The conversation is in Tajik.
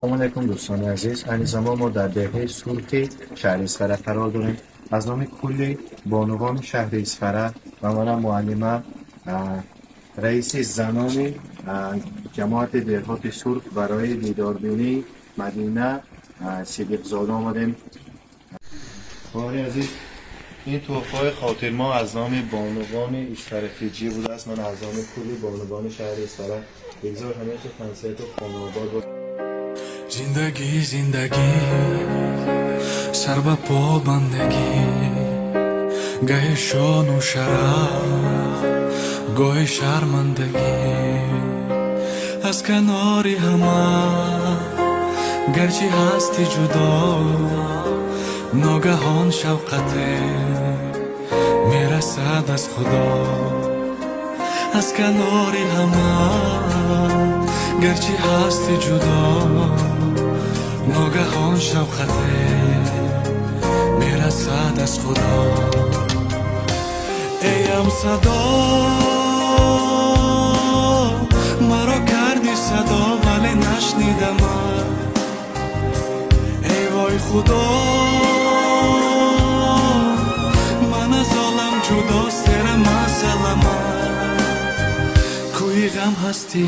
Салом алейкум, дӯстони азиз. Айни замон мо дар деҳаи Сурхи шаҳри Исфара қарор дорем. Аз номи кулли бонувони шаҳри Исфара ва манам муаллима, раиси занони ҷамоати деҳоти Сурх, барои дидорбинии Мадина Сидиқзода омадем. Хоҳари азиз, ин туҳфаҳои хотирмо аз номи бонувони Исфара Фиҷӣ будааст. Ман аз номи кулли бонувони шаҳри Исфара, бигзор ҳамеша тансиҳату хонаобод бошад. Зиндагӣ, зиндагӣ, сар ба по бандагӣ, гаҳе шону шараф, гоҳе шармандагӣ. Аз канори ҳама гарчи ҳасти ҷудо, ногаҳон шавқате мерасад аз Худо. Аз канори ҳама гарчи ҳасти ҷудо, ногаҳон шавқате мерасад аз Худо. Эй ҳамсадо, маро карди садо, вале нашнидамат. Эй вой Худо, ман аз олам ҷудо, сера масаламат, кӯи ғам ҳастӣ.